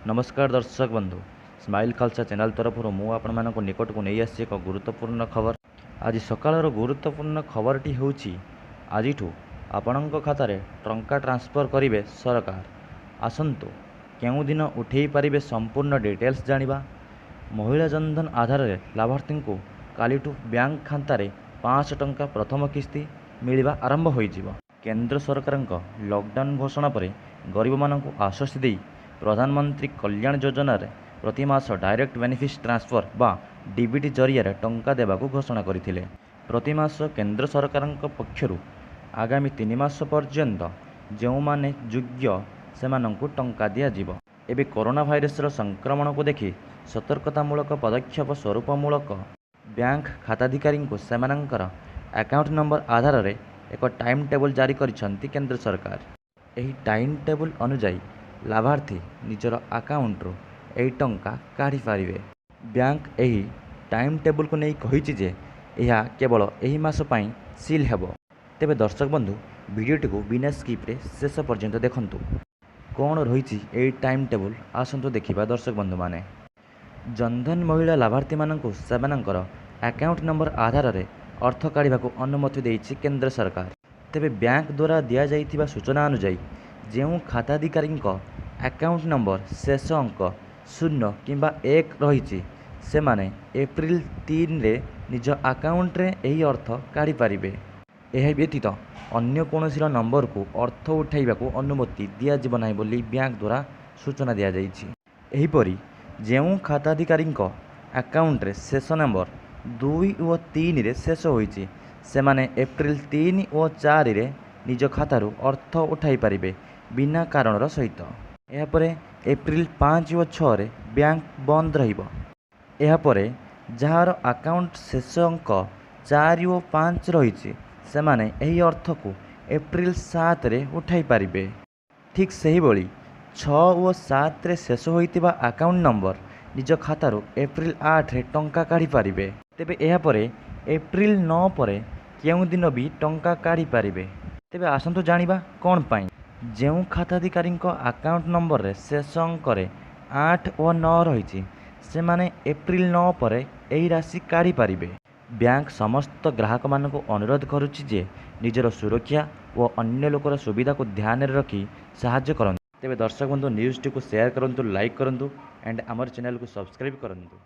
ନମସ୍କାର ଦର୍ଶକ ବନ୍ଧୁ, ସ୍ମାଇଲ୍ ଖାଲସା ଚ୍ୟାନେଲ୍ ତରଫରୁ ମୁଁ ଆପଣମାନଙ୍କ ନିକଟକୁ ନେଇ ଆସିଛି ଏକ ଗୁରୁତ୍ୱପୂର୍ଣ୍ଣ ଖବର। ଆଜି ସକାଳର ଗୁରୁତ୍ୱପୂର୍ଣ୍ଣ ଖବରଟି ହେଉଛି, ଆଜିଠୁ ଆପଣଙ୍କ ଖାତାରେ ଟଙ୍କା ଟ୍ରାନ୍ସଫର୍ କରିବେ ସରକାର। ଆସନ୍ତୁ, କେଉଁ ଦିନ ଉଠାଇ ପାରିବେ, ସମ୍ପୂର୍ଣ୍ଣ ଡିଟେଲ୍ସ ଜାଣିବା। ମହିଳା ଜନଧନ ଆଧାରରେ ଲାଭାର୍ଥୀଙ୍କୁ କାଲିଠୁ ବ୍ୟାଙ୍କ ଖାତାରେ 500 ଟଙ୍କା ପ୍ରଥମ କିସ୍ତି ମିଳିବା ଆରମ୍ଭ ହୋଇଯିବ। କେନ୍ଦ୍ର ସରକାରଙ୍କ ଲକଡାଉନ ଘୋଷଣା ପରେ ଗରିବମାନଙ୍କୁ ଆଶ୍ୱସ୍ତି ଦେଇ ପ୍ରଧାନମନ୍ତ୍ରୀ କଲ୍ୟାଣ ଯୋଜନାରେ ପ୍ରତି ମାସ ଡାଇରେକ୍ଟ ବେନିଫିଟ୍ ଟ୍ରାନ୍ସଫର ବା ଡିବିଟି ଜରିଆରେ ଟଙ୍କା ଦେବାକୁ ଘୋଷଣା କରିଥିଲେ। ପ୍ରତିମାସ କେନ୍ଦ୍ର ସରକାରଙ୍କ ପକ୍ଷରୁ ଆଗାମୀ 3 ମାସ ପର୍ଯ୍ୟନ୍ତ ଯେଉଁମାନେ ଯୋଗ୍ୟ ସେମାନଙ୍କୁ ଟଙ୍କା ଦିଆଯିବ। ଏବେ କରୋନା ଭାଇରସର ସଂକ୍ରମଣକୁ ଦେଖି ସତର୍କତାମୂଳକ ପଦକ୍ଷେପ ସ୍ୱରୂପ ମୂଳ ବ୍ୟାଙ୍କ ଖାତାଧିକାରୀଙ୍କୁ ସେମାନଙ୍କର ଆକାଉଣ୍ଟ ନମ୍ବର ଆଧାରରେ ଏକ ଟାଇମ୍ ଟେବୁଲ୍ ଜାରି କରିଛନ୍ତି କେନ୍ଦ୍ର ସରକାର। ଏହି ଟାଇମ୍ ଟେବୁଲ୍ ଅନୁଯାୟୀ ଲାଭାର୍ଥୀ ନିଜର ଆକାଉଣ୍ଟରୁ ଏହି ଟଙ୍କା କାଢ଼ିପାରିବେ। ବ୍ୟାଙ୍କ ଏହି ଟାଇମ୍ ଟେବୁଲକୁ ନେଇ କହିଛି ଯେ ଏହା କେବଳ ଏହି ମାସ ପାଇଁ ସିଲ୍ ହେବ। ତେବେ ଦର୍ଶକ ବନ୍ଧୁ, ଭିଡ଼ିଓଟିକୁ ବିନା ସ୍କିପ୍ରେ ଶେଷ ପର୍ଯ୍ୟନ୍ତ ଦେଖନ୍ତୁ। କ'ଣ ରହିଛି ଏହି ଟାଇମ୍ ଟେବୁଲ୍, ଆସନ୍ତୁ ଦେଖିବା। ଦର୍ଶକ ବନ୍ଧୁମାନେ, ଜନଧନ ମହିଳା ଲାଭାର୍ଥୀମାନଙ୍କୁ ସେମାନଙ୍କର ଆକାଉଣ୍ଟ ନମ୍ବର ଆଧାରରେ ଅର୍ଥ କାଢ଼ିବାକୁ ଅନୁମତି ଦେଇଛି କେନ୍ଦ୍ର ସରକାର। ତେବେ ବ୍ୟାଙ୍କ ଦ୍ୱାରା ଦିଆଯାଇଥିବା ସୂଚନା ଅନୁଯାୟୀ, ଯେଉଁ ଖାତାଧିକାରୀଙ୍କ ଆକାଉଣ୍ଟ ନମ୍ବର ଶେଷ ଅଙ୍କ 0 କିମ୍ବା 1 ରହିଛି, ସେମାନେ ଏପ୍ରିଲ 3ରେ ନିଜ ଆକାଉଣ୍ଟରେ ଏହି ଅର୍ଥ କାଢ଼ିପାରିବେ। ଏହା ବ୍ୟତୀତ ଅନ୍ୟ କୌଣସିର ନମ୍ବରକୁ ଅର୍ଥ ଉଠାଇବାକୁ ଅନୁମତି ଦିଆଯିବ ନାହିଁ ବୋଲି ବ୍ୟାଙ୍କ ଦ୍ୱାରା ସୂଚନା ଦିଆଯାଇଛି। ଏହିପରି ଯେଉଁ ଖାତାଧିକାରୀଙ୍କ ଆକାଉଣ୍ଟରେ ଶେଷ ନମ୍ବର 2 ଓ 3ରେ ଶେଷ ହୋଇଛି, ସେମାନେ ଏପ୍ରିଲ 3 ଓ 4ରେ ନିଜ ଖାତାରୁ ଅର୍ଥ ଉଠାଇ ପାରିବେ ବିନା କାରଣର ସହିତ। ଏହାପରେ ଏପ୍ରିଲ 5 ଓ 6ରେ ବ୍ୟାଙ୍କ ବନ୍ଦ ରହିବ। ଏହାପରେ ଯାହାର ଆକାଉଣ୍ଟ ଶେଷ ଅଙ୍କ 4 ଓ 5 ରହିଛି, ସେମାନେ ଏହି ଅର୍ଥକୁ ଏପ୍ରିଲ 7ରେ ଉଠାଇ ପାରିବେ। ଠିକ୍ ସେହିଭଳି 6 ଓ 7ରେ ଶେଷ ହୋଇଥିବା ଆକାଉଣ୍ଟ ନମ୍ବର ନିଜ ଖାତାରୁ ଏପ୍ରିଲ 8ରେ ଟଙ୍କା କାଢ଼ିପାରିବେ। ତେବେ ଏହାପରେ ଏପ୍ରିଲ 9 ପରେ କେଉଁ ଦିନ ବି ଟଙ୍କା କାଢ଼ିପାରିବେ। ତେବେ ଆସନ୍ତୁ ଜାଣିବା କ'ଣ ପାଇଁ। ଯେଉଁ ଖାତାଧିକାରୀଙ୍କ ଆକାଉଣ୍ଟ ନମ୍ବରରେ ଶେଷ ଅଙ୍କରେ 8 ଓ 9 ରହିଛି, ସେମାନେ ଏପ୍ରିଲ 9 ପରେ ଏହି ରାଶି କାଢ଼ିପାରିବେ। ବ୍ୟାଙ୍କ ସମସ୍ତ ଗ୍ରାହକମାନଙ୍କୁ ଅନୁରୋଧ କରୁଛି ଯେ ନିଜର ସୁରକ୍ଷା ଓ ଅନ୍ୟ ଲୋକର ସୁବିଧାକୁ ଧ୍ୟାନରେ ରଖି ସାହାଯ୍ୟ କରନ୍ତୁ। ତେବେ ଦର୍ଶକ ବନ୍ଧୁ, ନ୍ୟୁଜ୍ଟିକୁ ସେୟାର କରନ୍ତୁ, ଲାଇକ୍ କରନ୍ତୁ ଆଣ୍ଡ ଆମର ଚ୍ୟାନେଲକୁ ସବସ୍କ୍ରାଇବ୍ କରନ୍ତୁ।